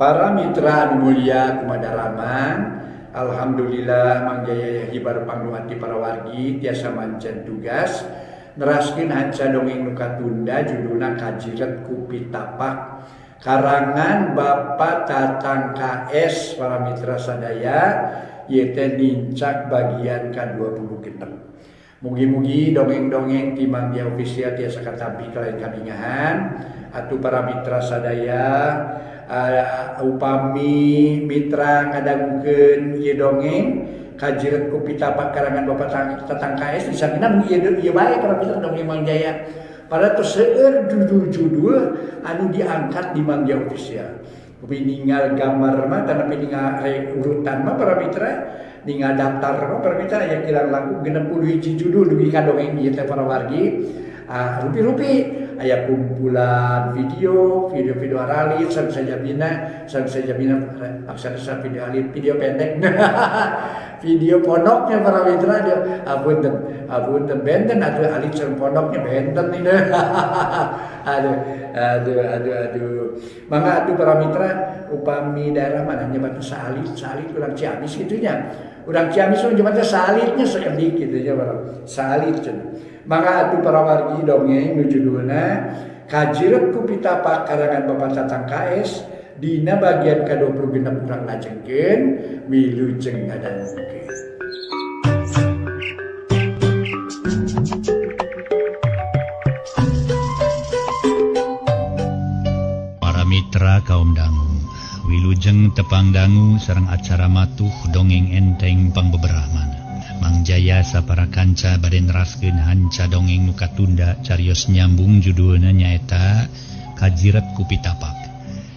Para mitra anu mulia kumadaraman, alhamdulillah Mang Jaya hibar pangdoa ti para wargi tiasa mancen tugas neraskeun hanca dongeng nu katunda judulna Kajiret ku Pitapak karangan Bapak Tatang KS. Para mitra sadaya, ieu teh nincak bagian ka-26. Mugi-mugi dongeng-dongeng ti Mang Jaya Official tiasa katampi kalayan kabingahan. Atuh para mitra sadaya, upami mitra ngadangukeun ieu dongeng Kajiret ku Pitapak karangan Bapak Tatang KS, disangkana mung ieu ieu bae para mitra dongeng Mang Jaya. Padahal tos seueur judul-judul anu diangkat di Mang Jaya Official. Upami ningal gambar mah, tanapi ningal urutan mah, para mitra, ningal daftar mah, para mitra, aya kirang langkung 61 judul dugi ka dongeng ieu teh. Para wargi, rupi-rupi aya kumpulan video, video-video aralit sareng sajabina, sareng sajabina maksudna video alit, video pendek, video pondoknya, para mitra. Dia apunten, apunten, benten atuh alit sareng pondoknya benten ini. Aduh, aduh, aduh, aduh. Mangga atuh para mitra, upami daerah mana nyebatna saalit, saalit urang Ciamis kitu nya. Urang Ciamis mah nyebatna saalitnya sakedik kitu nya, para saalit cenah. Mangga atuh para wargi, dongeng nu judulna Kajiret ku Pitapak karangan Bapak Tatang KS dina bagian ka-26 urang lajengkeun. Wilujeng ngadangukeun. Para mitra kaum dangu, wilujeng tepang dangu sareng acara matuh dongeng enteng pangbeberahmana. Mang Jaya sapara kanca bade neraskeun hanca dongeng nu katunda, carios nyambung, judulna nyaeta Kajiret ku Pitapak.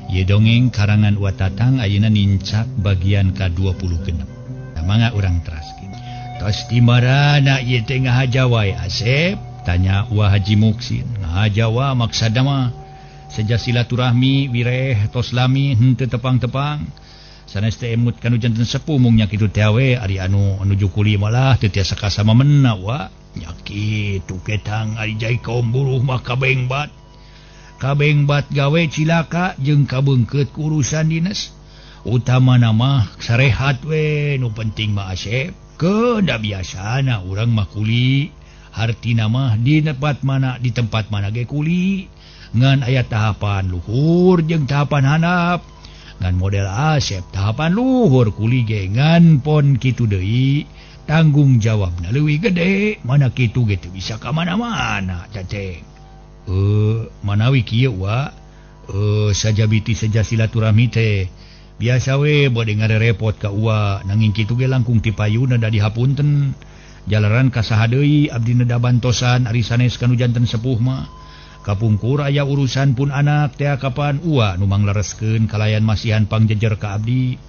Ieu dongeng karangan Wa Tatang ayeuna nincak bagian ka-26. Nah, mangga urang teraskeun. Tos di marana ieu teh ngahaja wae, Asep? Tanya Wa Haji Muksin. Ngahaja wa, maksada mah seja silaturahmi wireh tos lami henteu tepang-tepang. Sanes teh emut kanu janten sepuh, mung nya kitu teh we, ari anu nuju kuli malah teu tiasa kasama mena wa. Nya kitu ketang, ari jai kaum buruh mah kabengbat. Kabengbat gawe cilaka jeung kabeungkeut ku urusan dinas. Utamana mah sarehat we nu penting mah, Asep. Keun da biasana urang mah kuli. Hartina mah di tempat mana, di tempat mana ge kuli. Ngan aya tahapan luhur jeung tahapan handap. Ngan model Asep tahapan luhur kuli ge, ngan pon kitu deui tanggung jawabna leuwih gede, mana kitu ge teu bisa ka mana-mana caceng. Manawi kieu wa, sajabiti seja silaturahmi teh biasa we bade ngarerepot ka uwa, nanging kitu ge langkung ti payuna da dihapunten jalaran ka saha deui abdi neda bantosan, ari sanes kanu janten sepuh mah. Kapungkur aya urusan pun anak teh kapan uwa nu manglereskeun kalayan masihan pangjejer ka abdi.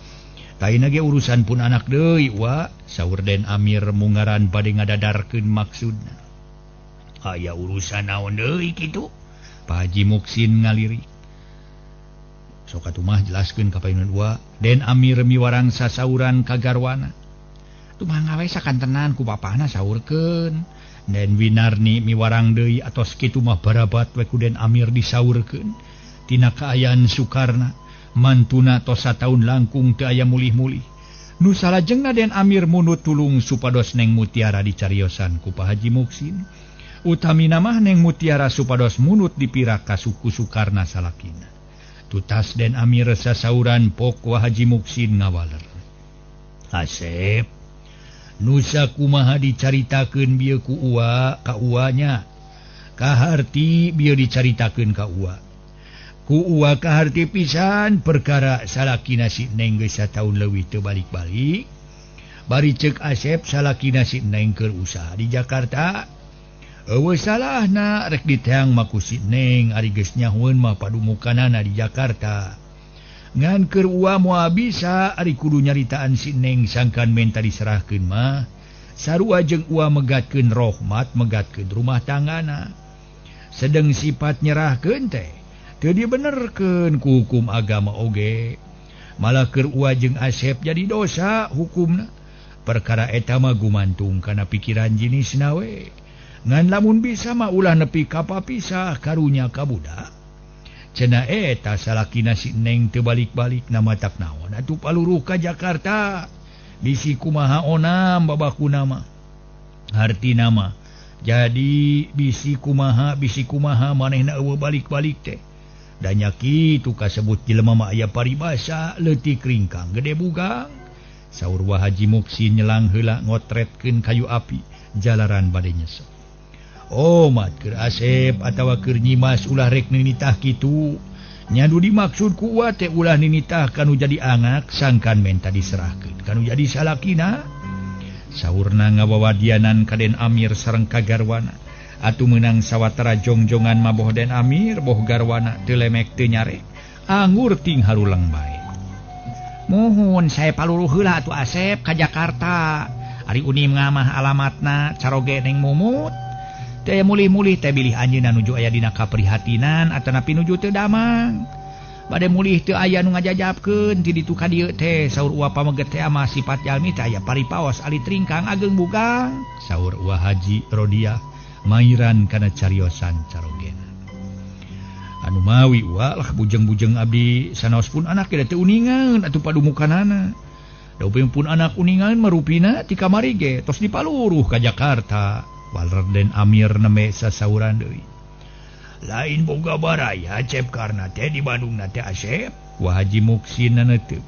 Taina ge urusan pun anak deui wa, saur Den Amir mungaran bade ngadadarkeun maksudna. Aya urusan naon deui kitu? Pak Haji Muksin ngalirik. Sok atuh mah jelaskeun ka payunan uwa. Den Amir miwarang sasauran ka garwana. Tumangga we sakantenan ku bapana saurkeun. Den Winarni miwarang deui, atos kitu mah barabat we ku Den Amir disaurkeun. Tina kaayaan Sukarna, mantuna tos sataun langkung teu aya mulih-mulih. Nu salajengna Den Amir munut tulung supados Neng Mutiara dicariosan ku Pak Haji Muksin. Utamina mah Neng Mutiara supados munut dipirak ka suku Sukarna salakina. Tutas Den Amir sasauran, pok Wa Haji Muksin ngawaler. Asep, nusa kumaha dicaritakeun bieu ku uwa ka uwanya? Kaharti bieu dicaritakeun ka uwa? Ku uwa kaharti pisan perkara salakina si Neng geus sataun leuwih teu balik-balik. Bari ceuk Asep salakina si Neng keur usaha di Jakarta. Eueuh salahna rek diteang mah ku si Neng, ari geus nyahoeun mah padumukanana di Jakarta. Ngan keur uwa moal bisa, ari kudu nyaritaan si Neng sangkan menta diserahkeun mah sarua jeung uwa megatkeun rohmat, megatkeun rumah tanggana. Sedeng sifat nyerahkeun teh teu dibenerkeun ku hukum agama oge, malah keur uwa jeung Asep jadi dosa hukumna. Perkara eta mah gumantung kana pikiran jinisna we, ngan lamun bisa mah ulah nepi ka papisah, karunya ka budak. Cenah eta salakina si Neng teu balik-balik nama tak naon atuh paluruh ka Jakarta. Bisi kumaha onam babakuna mah. Hartina mah jadi bisi kumaha manehna eueuh balik-balik teh. Da nya kitu kasebut jelema mah aya paribasa leutik ringkang gede bugang. Saur Wa Haji Muksin nyelang heula ngotretkeun kayu api jalaran bade nyesek. Omat keur Asep atawa keur Nyimas ulah rek ninitah kitu. Nya nu dimaksud ku Wa teh ulah ninitah kanu jadi anak sangkan menta diserahkeun kanu jadi salakina. Saurna ngawawadianan ka Den Amir sareng ka garwana. Atuh meunang sawatara jongjongan mah boh Den Amir boh garwana teu lemek teu nyarek. Anggur ting haruleng bae. Muhun saya paluruh heula atuh Asep ka Jakarta. Ari unim ngamah alamatna caroge Neng Mumut. Teh mulih-mulih teh bilih anjeunna nuju aya dina kaprihatinan atanapi nuju teu damang. Bade mulih teu aya nu ngajajabkeun ti ditu ka dieu teh saur Uwa pameget teh mah sifat jalmi teh aya paripaos alit ringkang ageng bugang. Saur Uwa Haji Rodiah mairan kana cariosan carogena. Anu mawi Uwa lah bujeng-bujeng abdi sanaos pun anak ge teu uningan atuh padumukanana. Da upami pun anak uningan marupina ti kamari ge tos dipaluruh ka Jakarta. Waler Den Amir neme sasauran deui. Lain boga baraya Cep Karna teh di Bandung na teh Asep. Wa Haji Muksin naneuteuk.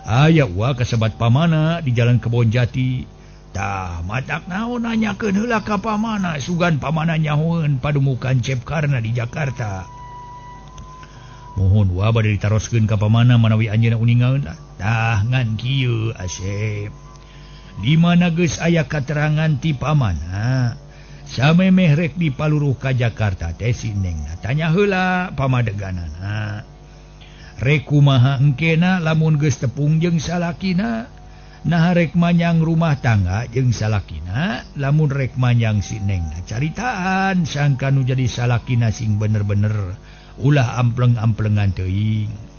Aya wa kasebat pamana di Jalan Kebon Jati. Tah matak naon nanyakeun heula ka pamana sugan pamana nyahoeun padumukan Cep Karna di Jakarta. Mohon wa bade ditaroskeun ka pamana manawi anjeunna uningaeun lah. Tah ngan kieu Asep. Di mana geus aya katerangan ti pamana samemeh rek dipaluruh ka Jakarta teh si Neng tanya heula pamadeganana. Rek kumaha engkena lamun geus tepung jeung salakina, nah rek manyang rumah tangga jeung salakina, lamun rek manyang si Neng caritaan sangka nu jadi salakina sing bener-bener ulah ampleng-amplengan teuing.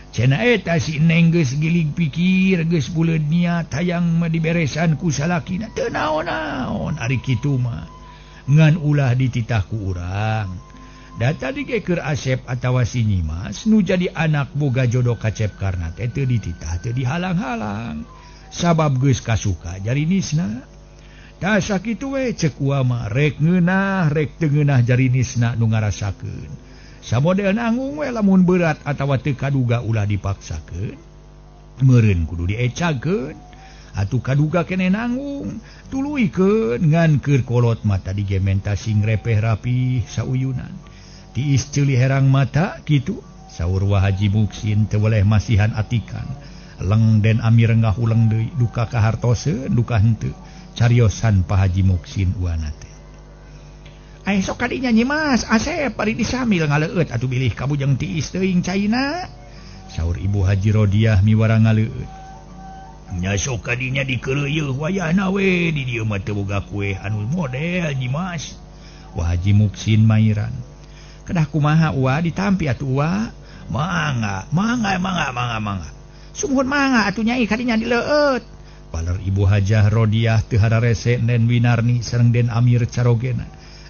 Cenah eta si Neng geus gilig pikir geus buleud niat hayang mah diberesan ku salakina teu naon-naon ari kitu mah ngan ulah dititah ku urang. Da tadi ge keur Asep atawa si Nyimas nu jadi anak boga jodoh ka Cep Karna teh teu dititah teu dihalang-halang sabab geus kasuka jarinisna. Tah sakitu we ceuk Uwa mah rek ngeunah rek teu ngeunah jarinisna nu ngarasakeun. Samodel nanggung we lamun berat atawa teu kaduga ulah dipaksakeun. Meureun kudu diecakeun. Atuh kaduga keneh nanggung, tuluykeun ngan keur kolot mata digementa sing repeh rapih sauyunan. Tiis ceuli herang mata kitu, saur Wa Haji Muksin teu weleh masihan atikan. Leng Den Amir ngahuleng deui duka kahartoseun duka henteu. Cariosan Pa Haji Muksin uana teh. Ai sok kadinya Nyimas Asep bari disamil ngaleueut atuh bilih kabujeng tiis teuing caina. Saur Ibu Haji Rodiah miwara ngaleueut. Nya sok kadinya dikeureuyeun wayahna we di dieu mah teu boga kue anu model Nyimas. Wa Haji Muksin mairan. Kedah kumaha Uwa ditampi atuh Uwa? Mangga, mangga, mangga, mangga, mangga. Sumuhun mangga atuh nyai kadinya dileueut. Paler Ibu Hajah Rodiah teu hararese Den Winarni sareng Den Amir carogena.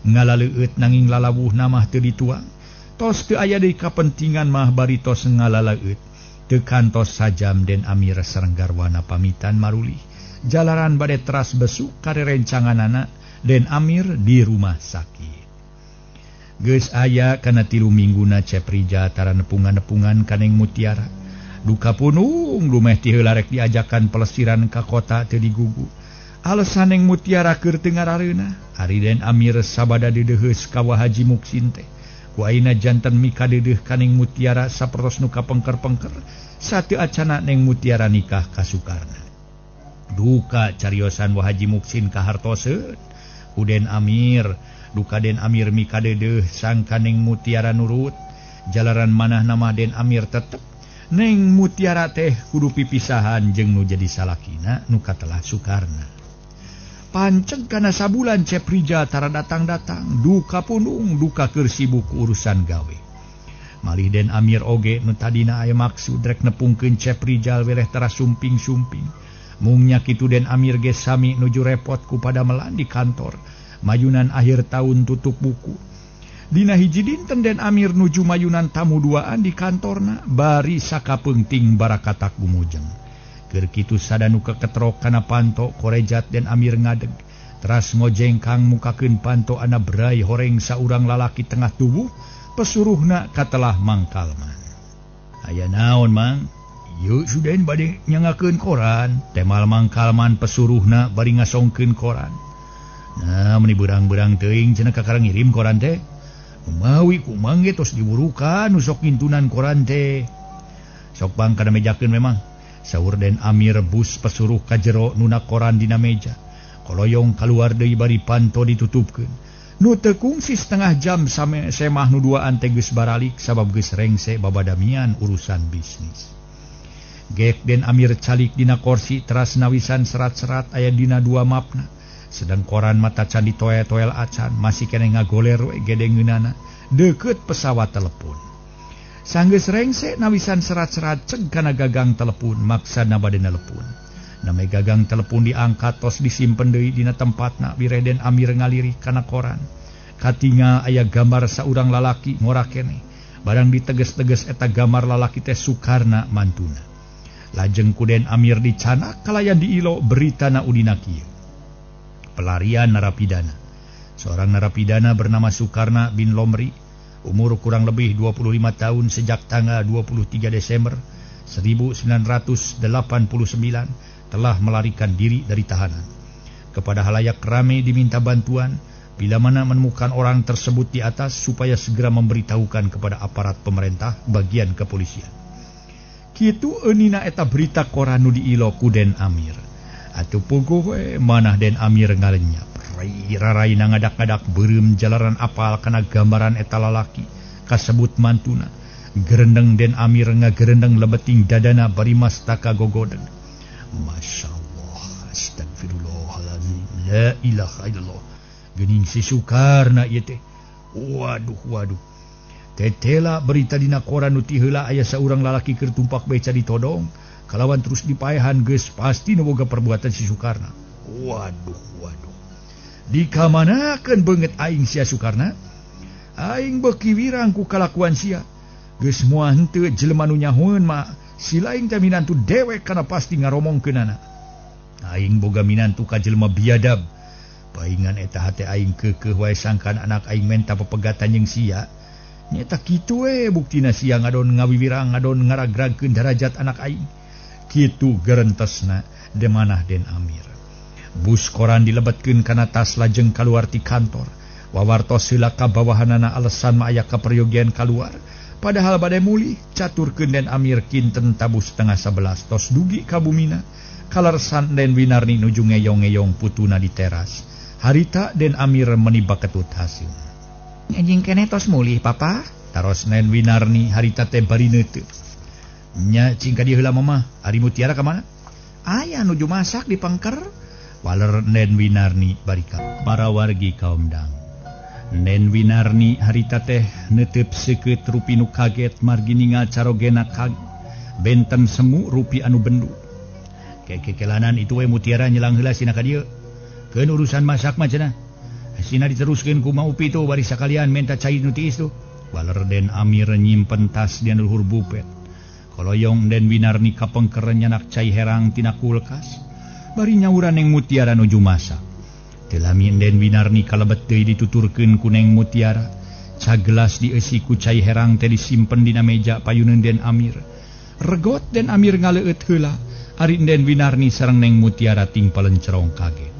Ngalaleueut nanging lalawuh namah teu dituang. Tos teu aya deui kapentingan mah bari tos ngalaleueut. Teu kantos sajam Den Amir sareng garwana pamitan marulih. Jalaran bade teras besuk karerencanganana Den Amir di rumah sakit. Geus aya kana 3 mingguna Cep Rijal tara nepungan-nepungan ka Neng Mutiara. Duka punung lumeh ti heula rek diajakan pelesiran ka kota teu digugu. Alasan Neng Mutiara keur teu ngarareunah. Ari Den Amir sabada dideuheus ka Wa Haji Muksin teh. Ku ayeuna janten mikadeudeeh ka Neng Mutiara sapertos nu kapengker-pengker. Sateu acana Neng Mutiara nikah ka Sukarna. Duka cariosan Wa Haji Muksin kahartoseun ku Den Amir. Duka Den Amir mikadeudeeh sangka Neng Mutiara nurut. Jalaran manah nama Den Amir tetep Neng Mutiara teh kudu pipisahan jeung nu jadi salakina nu katelah Sukarna. Panceg kana sabulan Cep Rijal tara datang-datang, duka punung, duka keur sibuk urusan gawe. Malih Den Amir oge nu tadina aya maksud rek nepungkeun Cep Rijal weleh tara sumping-sumping. Mungnya kitu Den Amir ge sami nuju repot ku padamelan di kantor. Mayunan akhir tahun tutup buku. Dina hiji dinten Den Amir nuju mayunan tamu duaan di kantorna bari sakapeungting barakatak gumujeng. Keur kitu sadanu keketrok kana panto korejat Den Amir ngadeg. Teras ngojengkang mukakeun panto ana brai horeng saurang lalaki tengah tubuh pesuruhna katelah Mangkalman. Aya naon Mang? Yeuh suden bade nyangakeun koran. Temal Mangkalman pesuruhna bari ngasongkeun koran. Nah, meni beurang-beurang teuing cenah kakara ngirim koran teh. Kumawi kumang ge tos diburukan nu sok ngintunan koran teh. Sok bang kana mejakeun memang. Saur Den Amir bus pesuruh ka jero nuna koran dina meja. Koloyong kaluar deui bari panto ditutupkeun. Nu teu kungsi setengah jam same semah nu duaan teh geus baralik sabab geus rengse babadamian urusan bisnis. Gek Den Amir calik dina korsi teras nawisan serat-serat aya dina dua mapna. Sedang koran mata can ditoel-toel acan masih keneh ngagoler we gede ngeunana deukeut pesawat telepon. Sanggeus rengse nawisan serat-serat ceg kana gagang telepon maksana bade nelepon. Name gagang telepon diangkat tos disimpen deui dina tempatna wireh Den Amir ngalirik kana koran. Katingal aya gambar saurang lalaki ngora keneh. Barang diteges-teges eta gambar lalaki teh Sukarna mantuna. Lajeng ku Den Amir dicanak kalayan diilo beritana udina kieu. Pelarian narapidana. Seorang narapidana bernama Sukarna bin Lomri, umur kurang lebih 25 tahun sejak tanggal 23 Desember 1989 telah melarikan diri dari tahanan. Kepada halayak rame diminta bantuan bila mana menemukan orang tersebut di atas supaya segera memberitahukan kepada aparat pemerintah bagian kepolisian. Kitu eunina eta berita koran nu diilo ku Den Amir. Atuh puguh we manah Den Amir ngalenyap. Raraina ngadak-ngadak beureum jalaran apal kana gambaran eta lalaki kasebut mantuna. Gerendeng Den Amir ngagerendeng lebeting dadana bari mastaka gogodeg. Masya Allah, astagfirullahalazim, la ilaha illallah. Geuning si Sukarna ieu teh. Waduh waduh. Tetela berita dina koran nu ti heula aya saurang lalaki keur tumpak beca ditodong kalawan terus dipaehan geus pasti nu boga perbuatan si Sukarna. Waduh waduh. Dikamanakeun beungeut aing sia Sukarna? Aing beuki wirang ku kalakuan sia. Geus moal henteu jelema nu nyahoeun mah si lain teh minantu dewek kana pasti ngaromongkeunana. Aing boga minantu ka jelema biadab. Paingan eta hate aing keukeuh wae sangkan anak aing menta pepegatan jeung sia. Nyata kitu we buktina sia ngadon ngawiwirang ngadon ngaragragkeun darajat anak aing. Kitu gerentesna demanah Den Amir. Bus koran dilebetkeun kana tas lajeng kaluar ti kantor. Wawartos heula ka bawahanana alesan mah aya kaperyogian kaluar. Padahal bade mulih caturkeun Den Amir kinten tabuh 10:30 tos dugi ka bumina. Kalersan Den Winarni nuju ngeyong-ngeyong putuna di teras. Harita Den Amir meni baketut hasil. Anjing keneh tos mulih papa? Taros Nen Winarni harita teh bari neuteup. Nya cing ka dieu heula mamah, ari Mutiara ka mana? Aya nuju masak di pengker. Waler Nen Winarni bari ka para wargi kaum dang. Nen Winarni harita teh neuteup seukeut rupi nu kaget margi ningal carogena kag benten semu rupi anu bendu. Kekekelanan itu we Mutiara nyelang heula sina ka dieu. Keun urusan masak mah cenah. Sina diteruskeun ku Ma Upi tuh bari sakalian menta cai nu tiis tuh. Waler Den Amir nyimpen tas di luhur bupet. Koloyong Den Winarni kapengker nyanak cai herang tina kulkas. Bari nyauran Neng Mutiara nuju masak. Teu lami Den Winarni kalebet deui dituturkeun ku Neng Mutiara. Cagelas dieusi ku cai herang teh disimpen dina meja payuneun Den Amir. Regot Den Amir ngaleueut heula. Ari Den Winarni sareng Neng Mutiara ting palencerong kaget.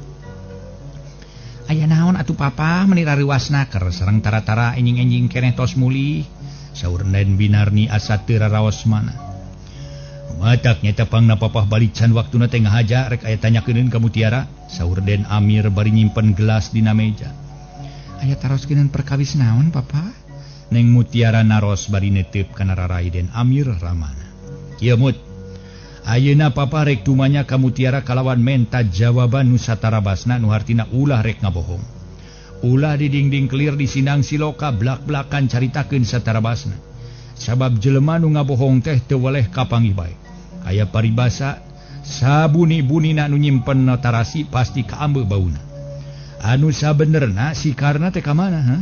Aya naon atuh papa meni rareuwasna keur sareng tara-tara enjing-enjing keneh tos mulih. Saur Den Winarni asa teu raraos mana. Matak nyata pangna papah balik can waktuna teh ngahaja rek aya tanyakeun ka Mutiara. Saur Den Amir bari nyimpen gelas dina meja. Aya taroskeun perkawis naon papa? Neng Mutiara naros bari neuteup kana rarai Den Amir ramana. Kieu Mut. Ayeuna papa rek tumanya ka Mutiara kalawan menta jawaban nu satarabasna nu hartina ulah rek ngabohong. Ulah di dingding kelir di sindang siloka blak-blakan caritakeun satarabasna. Sabab jelema nu ngabohong teh teu weleh kapanggih bae. Aya paribasa sabuni-bunina nu nyimpen tarasi pasti kaambe bauna. Anu sabenerna si Karna teh ka mana ha?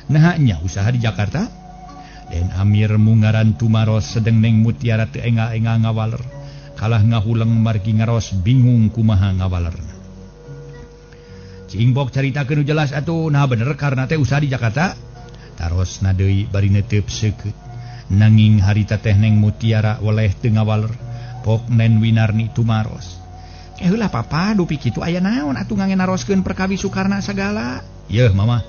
Nah nya usaha di Jakarta. Den Amir mungaran tumaros sedeng Neng Mutiara teu engal-engal ngawaler. Kalah ngahuleng margi ngaros bingung kumaha ngawalerna. Cing Pok caritakeun nu jelas atuh, nah bener karena teh usaha di Jakarta. Tarosna deui bari neuteup seukeut. Nanging harita teh Neng Mutiara weleh teu ngawaler. Pok Nen Winarni tumaros. Heula papa dupi kitu aya naon atuh ngange naroskeun perkawi Sukarna sagala. Yeuh mama.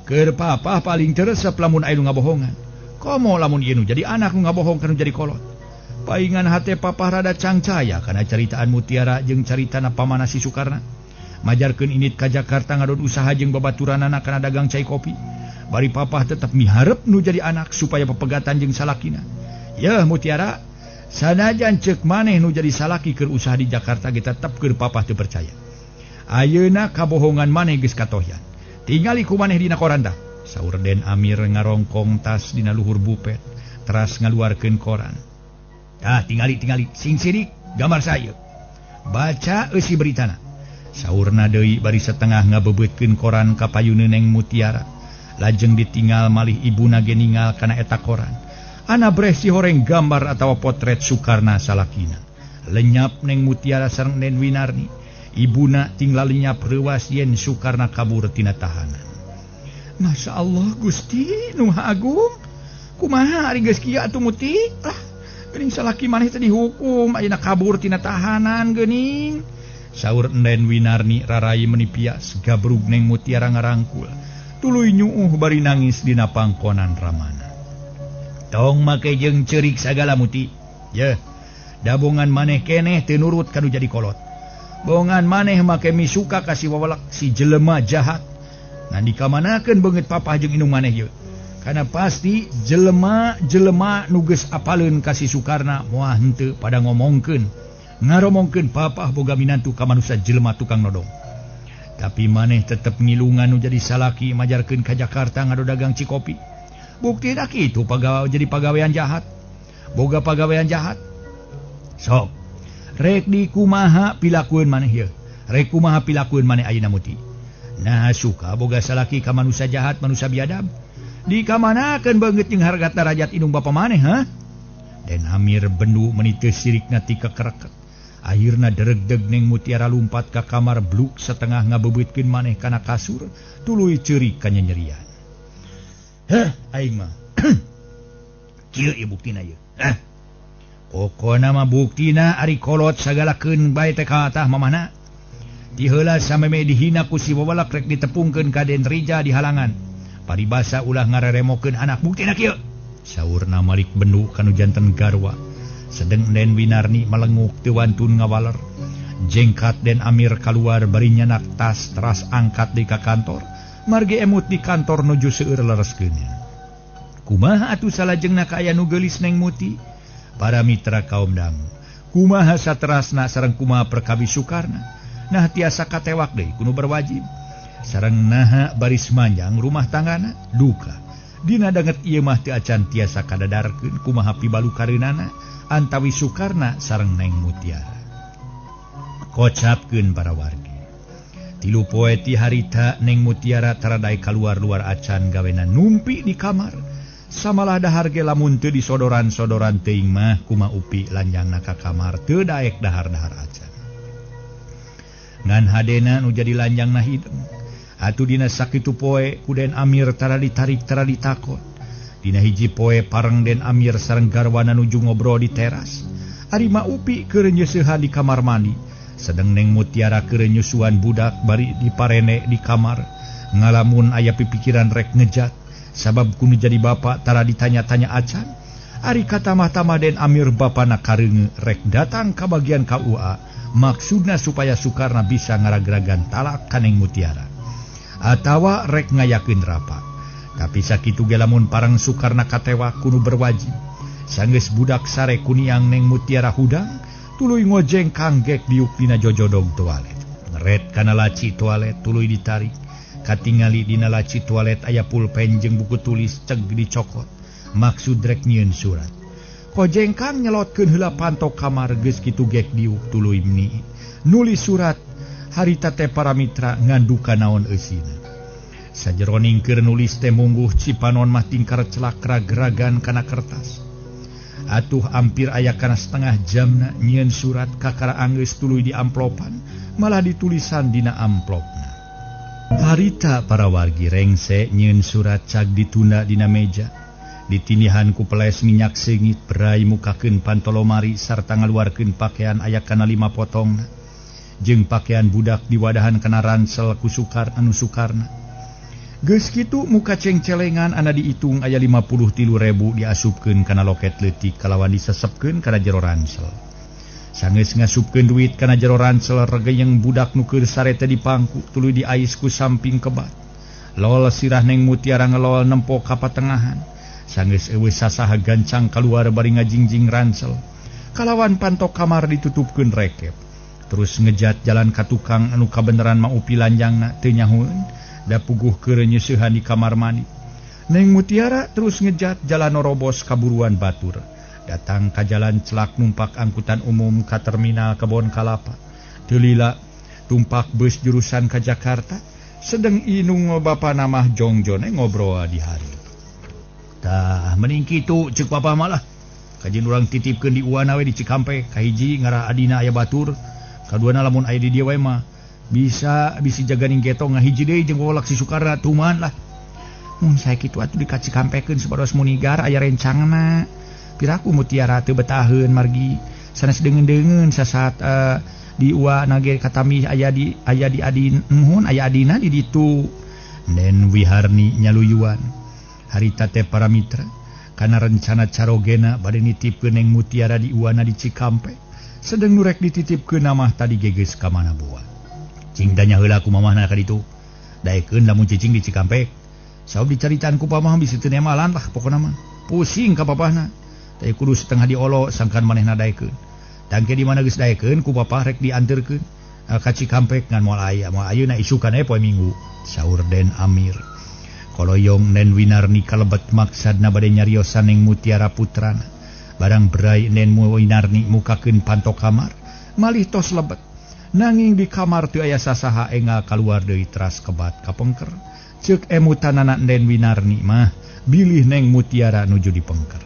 Keur papa paling teu resep lamun aya nu ngabohongan. Komo lamun ieu nu jadi anak nu ngabohong kana jadi kolot. Paingan hate papa rada cangcaya kana caritaan Mutiara jeung caritana pamana si Sukarna. Majarkeun indit ka Jakarta ngadon usaha jeung babaturanana kana dagang cai kopi. Bari papa tetep miharep nu jadi anak supaya pepegatan jeung salakina. Yeuh Mutiara, sanajan ceuk maneh nu jadi salaki keur usaha di Jakarta ge tetep keur papa teu percaya. Ayeuna kabohongan maneh geus katohyan. Tingali ku maneh dina koran tah. Saur Den Amir ngarongkong tas dina luhur bupet, teras ngaluarkeun koran. Ah, tingali sing sirik gambar saya. Baca eusi beritana. Saurna deui bari setengah ngabebeutkeun koran ka payuneun Neng Mutiara. Lajeng ditinggal malih ibuna ge ningal kana eta koran. Ana breh si horeng gambar atawa potret Sukarna salakina. Lenyap Neng Mutiara sareng Nen Winarni. Ibuna tinggal lenyap reuwas yen Sukarna kabur tina tahanan. Masya Allah Gusti nu Maha Agung. Kumaha ari geus kieu atuh Muti? Lah, geuning salaki maneh teh dihukum ayeuna kabur tina tahanan geuning. Saur Nen Winarni rarai meni pias gabrug Neng Mutiara ngarangkul. Tuluy nyuuh bari nangis dina pangkonan ramana. Tong make jeung ceurik sagala Muti. Yeuh, dabongan maneh keneh teu nurut ka nu jadi kolot. Bongan maneh make misuka ka si wawalak si jelema jahat. Ngan dikamanakeun beungeut papah jeung indung maneh ieu. Kana pasti jelema-jelema nu geus apaleun ka si Sukarna moal henteu pada ngomongkeun. Ngaromongkeun papah boga minantu ka manusa jelema tukang nodong. Tapi maneh tetep ngilungan nu jadi salaki majarkeun ka Jakarta ngadodagang cikopi. Buktina kitu pagawe jadi pagawean jahat. Boga pagawean jahat. Sok rek di kumaha pilakueun maneh ieu. Rek kumaha pilakueun maneh ayeuna Muti. Nah suka boga salaki ka manusa jahat, manusa biadab. Dikamanakeun beungeut jeung harga darajat indung bapa maneh, ha? Den Amir bendu meni teu sirikna ti kekereket. Akhirna deregdeg Neng Mutiara lumpat ka kamar bluk setengah ngabebeutkeun maneh kana kasur, tuluy ceurik kanyanyerian. Heh, aing mah. Kieu ieu buktina ieu. Heh. Pokona mah buktina ari kolot sagalakeun bae teh ka tah mamana. Diheula sameme dihina ku si wawalak rek ditepungkeun ka Den Rija di halangan. Paribasa ulah ngareremokeun anak buktina kieu. Saurna malik bendu kanu janten garwa. Sedeng Den Winarni melenguk teu wantun ngawaler. Jengkat Den Amir kaluar bari nyanak tas teras angkat di ka kantor. Margi emut di kantor nuju seueur lereskeun. Kumaha atuh salajengna ka aya nu geulis Neng Muti? Para mitra kaum dangu. Kumaha saterasna sareng kumaha perkawi Sukarna? Nah tiasa katewak deui kuno berwajib. Sareng naha baris manjang rumah tanggana duka. Dina danget ieu mah teu acan tiasa kadadarkeun kumaha pibalukareunana antawi Sukarna sareng Neng Mutiara. Kocapkeun para wargi. Tilu poe ti harita Neng Mutiara taradai kaluar-luar acan gawena numpi di kamar. Samalah dahar ge lamun teu disodoran-sodoran teuing mah kuma upi lanjangna ka kamar teu daek dahar-dahar acan. Ngan hadena nu jadi lanjangna hideung. Atuh dina sakitu poe ku Den Amir tara ditarik tara ditakot. Dina hiji poe pareng Den Amir sareng garwana nuju ngobrol di teras. Ari Ma Upi keur nyeusehan di kamar mandi. Sedeng Neng Mutiara keur nyusuan budak bari diparene di kamar. Ngalamun aya pipikiran rek ngejat. Sabab kunu jadi bapak tara ditanya-tanya acan. Ari katamah-tamah Den Amir bapana kareunge rek datang ka bagian KUA. Maksudna supaya Sukarna bisa ngaragragan talak ka Neng Mutiara. Atawa rek ngayakeun rapat. Tapi sakitu ge lamun parang Sukarna katewak kudu berwajib. Sanggeus budak sare kuniang Neng Mutiara hudang, tuluy ngojeng kanggek diuk dina jojodog toilet. Ngeret kana laci toilet tuluy ditarik. Katingali dina laci toilet aya pulpen jeung buku tulis ceg dicokot. Maksud rek nyieun surat. Kojengkang nyelotkeun heula pantok kamar geus kitu gek diuk tuluy meni. Nulis surat harita teh para mitra nganduka naon eusina. Sajeroning keur nulis teh mungguh Cipanon mah tingkar celak ragragan kana kertas. Atuh hampir aya kana setengah jamna nyieun surat kakara anggeus tuluy di amplopan, malah ditulisan dina amplopna. Harita para wargi rengse nyieun surat cag ditunda dina meja. Ditindihan ku peles minyak seungit berai mukakeun pantolomari sarta ngaluarkeun pakaian aya kana 5 potongna. Jeung pakaian budak diwadahan kana ransel ku sukar anu sukarna. Geus kitu muka cengcelengan ana diitung aya 53.000 diasupkeun kana loket leutik kalawan disesepkeun kana jero ransel. Sanggeus ngasupkeun duit kana jero ransel regeyeng budak nu keur sare teh dipangku tuluy diais ku samping kebat. Lol sirah Neng Mutiara ngelol nempo ka patengahan. Sanggeus eueuh sasaha gancang kaluar bari ngajingjing ransel. Kalawan pantok kamar ditutupkeun rekep. Terus ngejat jalan ka tukang anu kabeneran Ma Upi lanjangna teu nyahoeun. Da puguh keur nyeusehan di kamar mandi. Neng Mutiara terus ngejat jalan norobos kaburuan batur. Datang ka jalan celak numpak angkutan umum ka terminal Kebon Kalapa. Teu lila tumpak bus jurusan ka Jakarta. Sedeng inung bapa namah jongjone ngobrol di hari. Tah mending kitu ceuk papa malah. Kajian urang titipkeun di uana we di Cikampek. Kahiji ngarah adina aya batur. Kaduana lamun aya di dieu we mah bisa bisi jaganing geto ngahiji deui jeung wolak si Sukarna tuman lah. Mun sae kitu atuh di Cikampekeun supados munigar aya rencangna. Piraku Mutiara teu betaheun margi sanes deungeun-deungeun sasaat di ua nage katami aya di adin muhun aya adina di ditu. Nen Wiharni nyaluyuan. Harita teh para mitra kana rencana carogena bade nitipkeun Neng Mutiara di uana di Cikampek. Sedeng nu rek dititipkeun mah tadi gegeus ka mana buah. Cing danya heula ku mamahna ka ditu. Daekeun lamun cicing di Cikampek. Saub dicaritaan ku pamah bisi teu nemalan lah pokona mah. Pusing ka papahna. Teh kudu setengah diolo sangkan manehna daekeun. Tangke di mana geus daekeun ku papah rek dianterkeun ka Cikampek ngan moal aya, moal ayeuna isukan we poe Minggu. Saur Den Amir. Koloyong Nen Winarni kalebet maksadna bade nyariosan Neng Mutiara putrana. Barang berai Nen Winarni mukakeun pantok kamar, malih tos lebet. Nanging di kamar teu aya sasaha engal kaluar deui teras kebat kapengker. Ceuk emutanana Nen Winarni mah bilih Neng Mutiara nuju dipengker.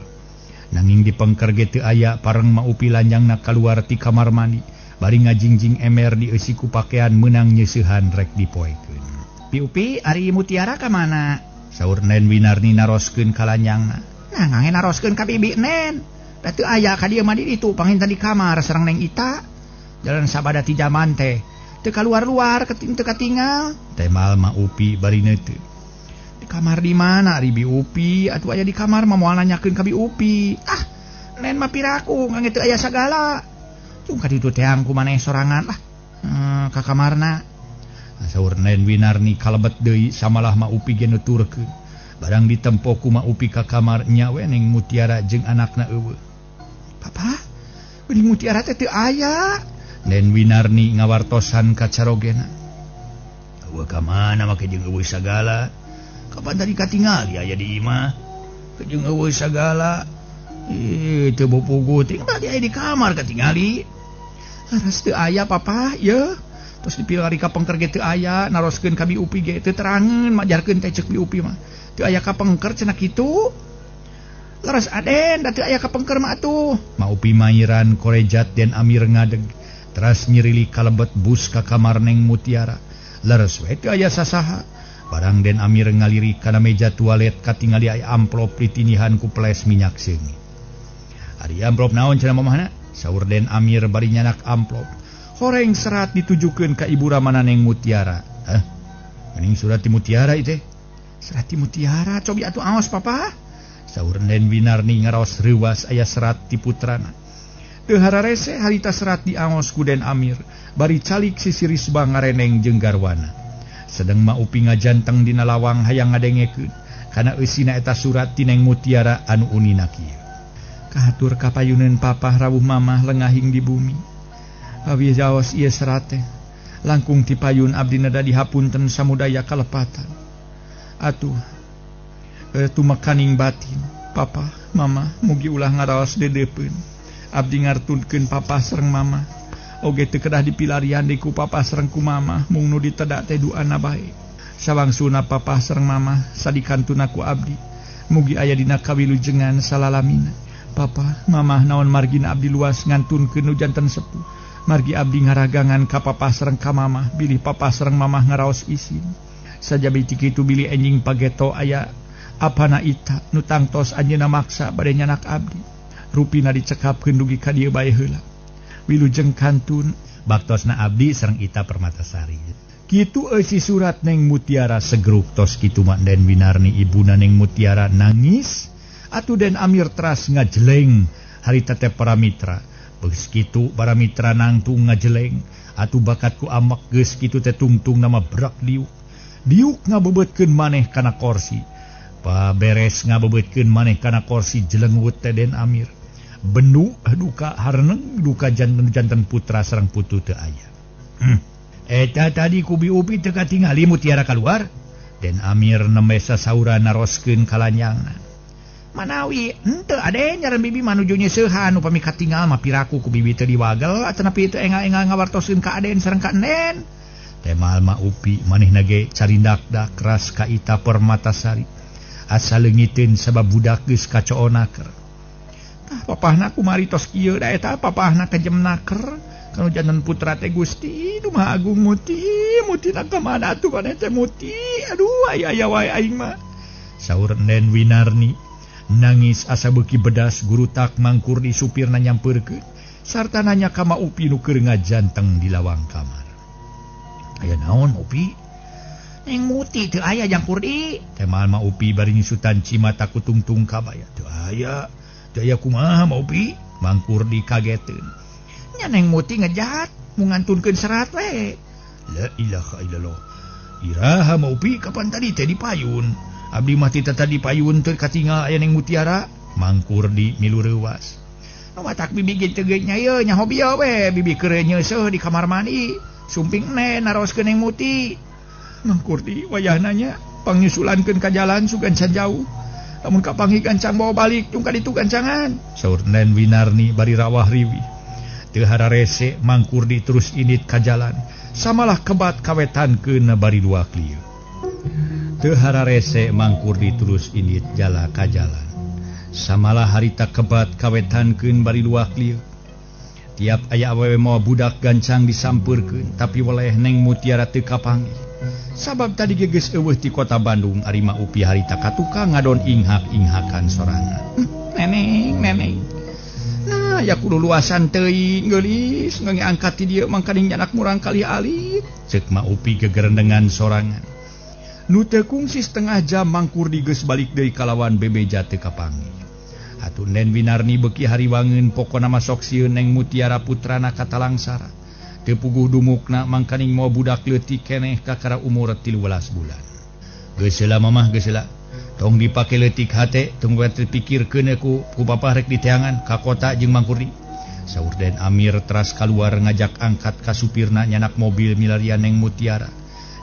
Nanging dipengker ge teu aya pareng Ma Upi lanjangna kaluar ti kamar mandi bari ngajingjing emer dieusi ku pakean meunang nyeusehan rek dipoekeun. Pi Upi ari Mutiara ka mana? Saur Nen Winarni naroskeun ka lanjangna. Nah ngange naroskeun ka bibi Nen. Da teu aya ka dieu mah di ditu panginten di kamar sareng Neng Ita. Jalan sabada ti jaman teh teu kaluar-luar teu katingal. Temal Ma Upi bari neuteup. Di kamar di mana ari Bi Upi? Atuh aya di kamar mah moal nanyakeun ka Bi Upi. Ah, Nen mah piraku ngange teu aya sagala. Cung ka ditu teang ku maneh sorangan lah. Ka kamarna. Saur Nen Winarni kalebet deui samalah Ma Upi ge nuturkeun. Barang ditempo ku Ma Upi ka kamar nya we Neng Mutiara jeung anakna eueuh. Papa, beuning Mutiara teh teu aya. Nen Winarni ngawartosan ka carogena. Eueuh ka mana make jeung eueuh sagala. Kapan tadi katingali aya di imah. Jeung eueuh sagala. Ih, teu bopogo teh tadi aya di kamar katingali. Laras teu aya papa, yeuh. Terus dipilari ka pengker ge teu aya, naroskeun ka Bi Upi ge teu terangeun, majarkeun teh ceuk Bi Upi mah. Teu aya ka pengker cenah kitu. Laras Aden, da teu aya ka pengker mah atuh. Ma Upi mairan korejat Den Amir ngadeg. Teras nyirili kalebet bus ka kamar Neng Mutiara. Leres we teu aya sasaha. Barang Den Amir ngaliri kana meja toilet katingali aya amplop ditinihan ku peles minyak seungit. Ari amplop naon cenah mamahna? Saur Den Amir bari nyanak amplop. Horeng serat ditujukeun ka ibu ramana Neng Mutiara. Hah? Mending surat ti Mutiara ieu teh. Serat ti Mutiara cobi atuh aos papa. Saur Nen Winarni ngaraos reuwas aya serat ti putrana. Teu hararese harita serat diaos ku Den Amir bari calik sisi Risba ngareneng jeung garwana. Sedeng Ma Upi ngajanteng dina lawang hayang ngadengekeun kana eusina eta surat ti Neng Mutiara anu unina kieu. Kahatur kapayuneun papah rawuh mamah lengahing di bumi. Awi jaos ieu serat teh langkung ti payun abdi neda dihapunten samudaya kalepatan. Atuh tumekaning batin papa mama mugi ulah ngaraos dedeupeun. Abdi ngartunkeun papa sareng mama. Oge teu kedah dipilarian deui ku papa sareng ku mama, mung nu ditedak teh duana bae. Sawangsuna papah sareng mamah sadikantuna ku abdi. Mugi aya dina kawilujengan salalamina. Papa, mamah naon margina abdi luas ngantunkeun nu janten sepuh. Margi abdi ngaragangan ka papa sareng ka mamah, bilih papa sareng mamah ngaraos isin. Sajabi ti kitu bilih enjing pageto aya apana ita nu tangtos anjeunna maksa bade nyanak abdi. Rupina dicekapkeun dugi ka dieu bae heula. Wilujeng kantun baktosna abdi sareng Ita Permatasari. Kitu eusi surat Neng Mutiara segruk tos kitu mak Den Winarni ibuna Neng Mutiara nangis. Atuh Den Amir teras ngajeleng harita teh para mitra. Geus kitu para mitra nangtung ngajeleng atuh bakatku amak geus kitu teh tungtung nama brak diuk. Diuk ngabeubeutkeun maneh kana korsi. Paberes ngabeubeutkeun maneh kana korsi jelengwut teh Den Amir. Bendu duka hareneng duka janten-janten putra sareng putu teu aya. Eta tadi ku Bi Upi teu katingali Mutiara kaluar. Den Amir nembe sasaura naroskeun kalanyangna. Manawi henteu ade nyaran bibi manuju nyeusehan upami katingal mah piraku ku bibi teu diwagel atanapi teu engal-engal ngawartoskeun ka aden sareng ka enen. Temal ma Upi manehna ge carindakdak keras ka Ita Permatasari. Asa leungiteun sabab budak geus kacoonaker. Tah papahna kumari tos kieu da eta papahna kejem naker. Kanu janten putra teh Gusti nu Maha Agung Muti, Muti na ka mana atuh maneh teh Muti. Aduh aya aya wae aing mah. Saur Nen Winarni nangis asa beuki bedas gurutak mangkur di supirna nyampeurkeun sarta nanya ka Ma Upi nu keur ngajanteng di lawang kamar. Aya naon Upi? Neng Muti teu aya jang Kurdi. Temal Ma Upi bari nyusutan cimata ku tungtung kabaya. Teu aya. Teu aya kumaha Ma Upi? Mangkurdi kageteun. Nya Neng Muti ngejat, mu ngantunkeun serat we. La ilaha illallah. Iraha Ma Upi kapan tadi teh di payun? Abdi mah tita tadi payun teu katingal aya Neng Mutiara. Mangkurdi milu reuwas. Nu matak bibi ge teu nya ieu nya hobi we, bibi keur nyeuseuh di kamar mandi. Sumping ne naroskeun Neng Muti. Mangkurdi wayahna nya pangnyusulankeun ka jalan sugan can jauh. Lamun kapanggih gancang bawa balik tung ka ditu gancangan. Saur Nen Winarni bari rawah riwih. Teu hararese Mangkurdi terus indit ka jalan. Samalah kebat kawetankeun bari luak lieu. Teu hararese Mangkurdi terus indit jala ka jalan. Samalah harita kebat kawetankeun bari luak lieu. Tiap aya awewe mawa budak gancang disampeurkeun, tapi weleh Neng Mutiara teu kapanggih. Sabab tadi ge geus eueuh ti kota Bandung ari Ma Upi harita ka tukang ngadon inghak-inghakan sorangan. Neneng, neneng. Nah, ya kudu luasan teuing geulis ngeunge angkat ti dieu mangkaning nyanak murang kali alit. Ceuk Ma Upi gegerendengan sorangan. Nu teu kungsi setengah jam Mangkurdi geus balik deui kalawan bebeja teu kapanggih. Atuh Nen Winarni beuki hariwangeun pokona mah sok sieun Neng Mutiara putrana katalangsara. Teu puguh dumukna mangkaning mawa budak leutik keneh kakara umur 13 bulan. Geus heula mamah geus heula. Tong dipake leutik hate, tong we terpikirkeun ku papah rek diteangan ka kota jeung Mangkurdi. Saur Den Amir teras kaluar ngajak angkat ka supirna nyanak mobil milarian Neng Mutiara.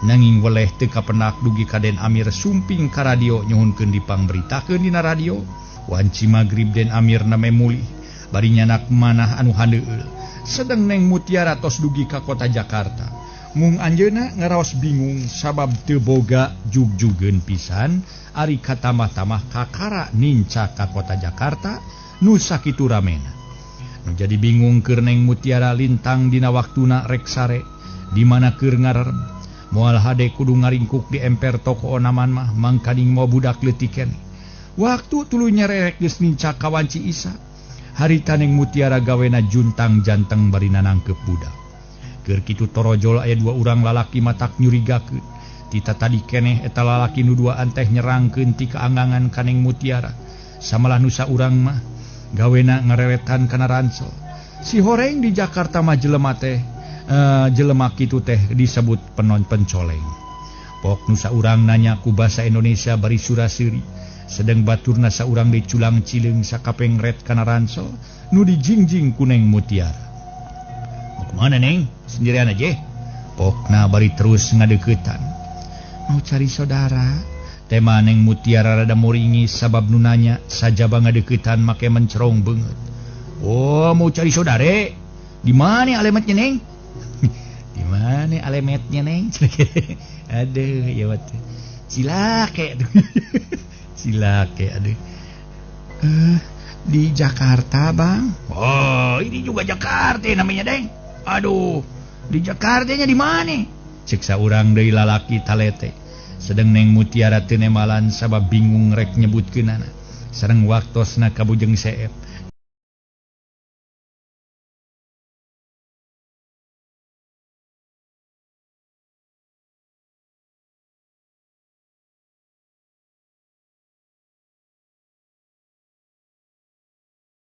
Nanging weleh teu kapenak dugi ka Den Amir sumping ka radio nyuhunkeun dipangberitakeun dina radio. Wanci magrib Den Amir name mulih bari nyanak manah anu handeueul. Sedeng Neng Mutiara tos dugi ka kota Jakarta. Mung anjeunna ngaraos bingung sabab teu boga jugjugeun pisan ari katamah-tamah kakara nincak ka kota Jakarta nu sakitu ramena. Nu jadi bingung keur Neng Mutiara lintang dina waktuna rek sare di mana keur ngarerem. Moal hade kudu ngaringkuk di emper toko onaman mah mangkaning mawa budak leutik keneh. Waktu tuluy nyererek geus nincak ka wanci Isa. Harita Neng Mutiara gawena juntang janteng bari nanangkep budak. Keur kitu torojol aya dua urang lalaki matak nyurigakeun. Tita tadi keneh eta lalaki nu duaan teh nyerangkeun ti kaanggangan ka Neng Mutiara. Samalah nu saurang mah gawena ngareretan kana ransel. Si horeng di Jakarta mah jelema teh jelema kitu teh disebut penon pencoleng. Pok nu saurang nanya ku basa Indonesia bari sura-seuri. Sedeng baturna saurang diculang cileung sakapeng ret kana ransel nu dijingjing ku Neng Mutiara. Mau kemana Neng? Sendirian aja. Pokna bari terus ngadeukeutan. Mau cari saudara. Tema Neng Mutiara rada muringis sabab nu nanya sajaba ngadeukeutan make mencerong beungeut. Oh, mau cari saudara? Di mana alamatnya Neng? Di Di mana alemetnya neng? Aduh, ya wat. Cilake aduh. Cilake aduh. Di Jakarta, Bang. Oh, ini juga Jakarta namanya, Deng. Aduh, di Jakartanya di mana? Cek saurang deui lalaki talete. Sedeng Neng Mutiara teu nemalan sabab bingung rek nyebutkeunana. Sareng waktosna kabujeng seep.